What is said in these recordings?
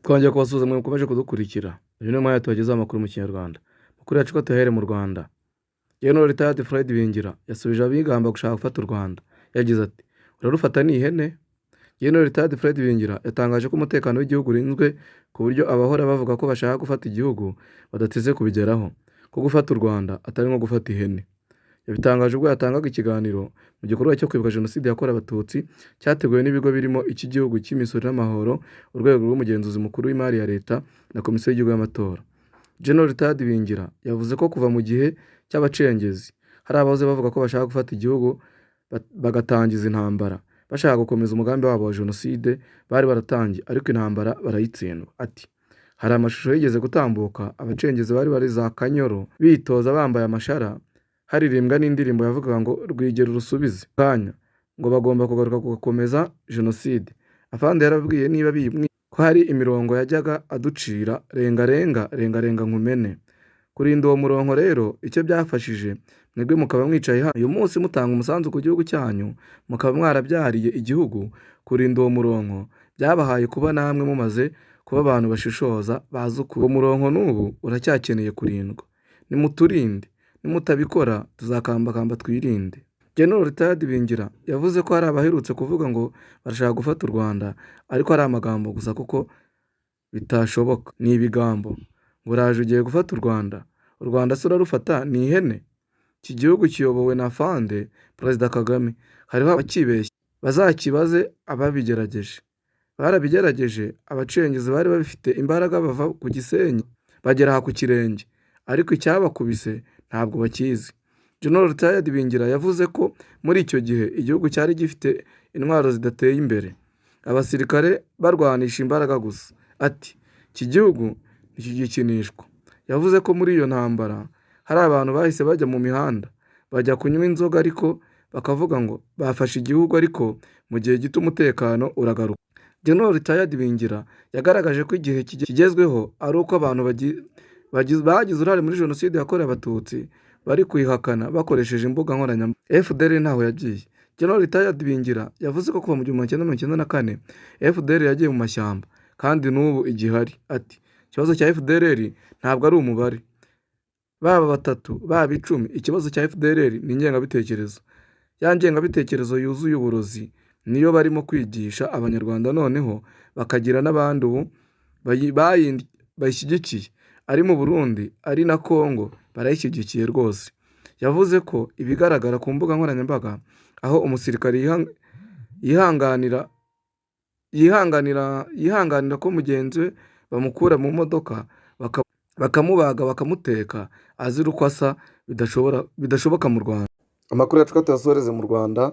Twongeye kubasuhuza mwe mukomeje kudukurikira. Uyu ni umwanya tubagezaho amakuru mu Kinyarwanda. Amakuru yacu ko tuyahere mu Rwanda. General Retired Fred Ibingira yasubije abigamba gushaka gufata u Rwanda. Yagize ati: "Urarufata ni ihene?" General Retired Fred Ibingira yatangaje ko umutekano w'igihugu urinzwe ku buryo abahora bavuga ko bashaka gufata igihugu badateze kubigeraho, ko gufata u Rwanda atari nko gufata ihene. Yabitangaje ubwo yatangaga ikiganiro mu gikorwa cyo kwibuka Jenoside yakorewe Abatutsi cyateguwe n'ibigo birimo icy'Igihugu cy'Imisoro n'Amahoro, Urwego rw'Umugenzuzi Mukuru w'Imari ya Leta na Komisiyo y'Igihugu y'Amatora. General Retired Ibingira yavuze ko kuva mu gihe cy'abacengezi hari abahoze bavuga ko bashaka gufata igihugu bagatangiza intambara, bashaka gukomeza umugambi wabo wa Jenoside bari baratangiye, ariko intambara barayitsindwa. Ati: "Hari amashusho yigeze gutambuka abacengezi bari bari za Kanyoro bitoza bambaye amashara, haririmbwa n'indirimbo yavugaga ngo 'Rwigera urusubize' kanya ngo bagomba kugaruka gukomeza Jenoside. Afande yarababwiye niba bimwe ko hari imirongo yajyaga aducira: renga, renga, renga, renga nkumene. Kurinda uwo murongo rero, icyo byafashije mwebwe mukaba mwicaye hano uyu munsi mutanga umusanzu ku gihugu cyanyu, mukaba mwarabyariye igihugu, kurinda uwo murongo byabahaye kuba namwe mumaze kuba abantu bashishoza, bazi ukuri. Uwo murongo n'ubu uracyakeneye kurindwa. Nimuturinde, nimutabikora tuzakambakamba twirinde." General Retired Ibingira yavuze ko hari abaherutse kuvuga ngo barashaka gufata u Rwanda, ariko ari amagambo gusa kuko bitashoboka. Ni ibigambo ngo uraje ugiye gufata u Rwanda, u Rwanda se urarufata ni ihene? Iki gihugu kiyobowe na Afande Perezida Kagame, hariho abakibeshya, bazakibaze ababigerageje. Barabigerageje, abacengezi bari bafite imbaraga bava ku Gisenyi bagera aha ku Kirenge, ariko icyabakubise ntabwo bakizi. General Retired Ibingira yavuze ko muri icyo gihe igihugu cyari gifite intwaro zidateye imbere, abasirikare barwanisha imbaraga gusa. Ati: "Iki gihugu ntikigikinishwa." Yavuze ko muri iyo ntambara hari abantu bahise bajya mu mihanda bajya kunywa inzoga, ariko bakavuga ngo bafashe igihugu, ariko mu gihe gito umutekano uragaruka. General Retired Ibingira yagaragaje ko igihe kigezweho ari uko abantu bagize uruhare muri Jenoside yakorewe Abatutsi bari kuyihakana bakoresheje imbuga nkoranyambaga. FDLR ntaho yagiye. General Retired Ibingira yavuze ko kuva mu 1994 FDLR yagiye mu mashyamba kandi n'ubu igihari. Ati: "Ikibazo cya FDLR ntabwo ari umubare, baba batatu, baba 10, ikibazo cya FDLR ni ingengabitekerezo. Ya ngengabitekerezo yuzuye uburozi niyo barimo kwigisha Abanyarwanda, noneho bakagira n'abandi ubu bayishyigikiye, ari mu Burundi, ari na Congo, barayishyigikiye rwose." Yavuze ko ibigaragara ku mbuga nkoranyambaga aho umusirikare yihanganira ko mugenzi we bamukura mu modoka bakamubaga, bakamuteka azira uko asa, bidashoboka mu Rwanda. Amakuru yacu tuyasoreze mu Rwanda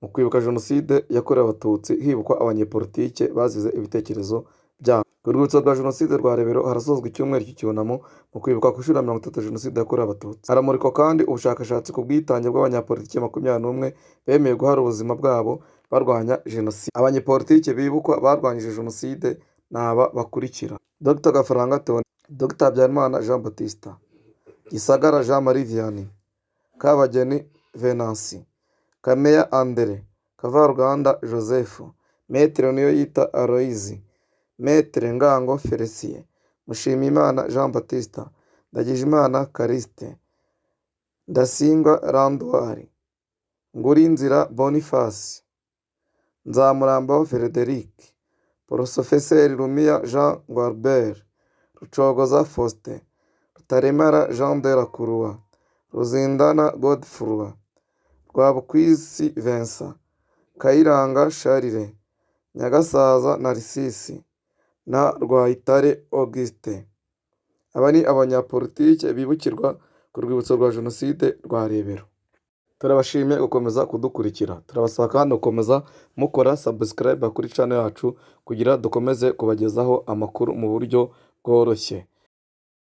mu kwibuka Jenoside yakorewe Abatutsi, hibukwa abanyepolitike bazize ibitekerezo byabo. Ku rwibutso rwa Jenoside rwa Rebero harasozwa icyumweru cy'icyunamo mu kwibuka ku nshuro ya 30 Jenoside yakorewe Abatutsi. Haramurikwa kandi ubushakashatsi ku bwitange bw'abanyapolitike 21 bemeye guhara ubuzima bwabo barwanya Jenoside. Abanyepolitike bibukwa barwanyije Jenoside ni aba bakurikira: Dr Gafaranga Théoneste, Dr Habyarimana Jean Baptiste, Gisagara Jean Marie Vianney, Kabageni Venantie, Kameya André, Kavaruganda Joseph, Maître Niyoyita Aloys, Maître Ngango Félicien, Mushimiyimana Jean Baptiste, Ndagijimana Callixte, Ndasingwa Landouard, Ngurinzira Boniface, Nzamurambaho Frederic, Porofeseri Rumiya Jean Gualbert, Rucogoza Faustin, Rutaremara Jean de la Croix, Ruzindana Godefroid, Rwabukwisi Vincent, Kayiranga Charles, Nyagasaza Narcisse na Rwayitare Augustin. Aba ni abanyapolitike bibukirwa ku rwibutso rwa Jenoside rwa Rebero. Turabashimiye gukomeza kudukurikira, turabasaba kandi gukomeza mukora subscribe kuri channel yacu kugira dukomeze kubagezaho amakuru mu buryo bworoshye.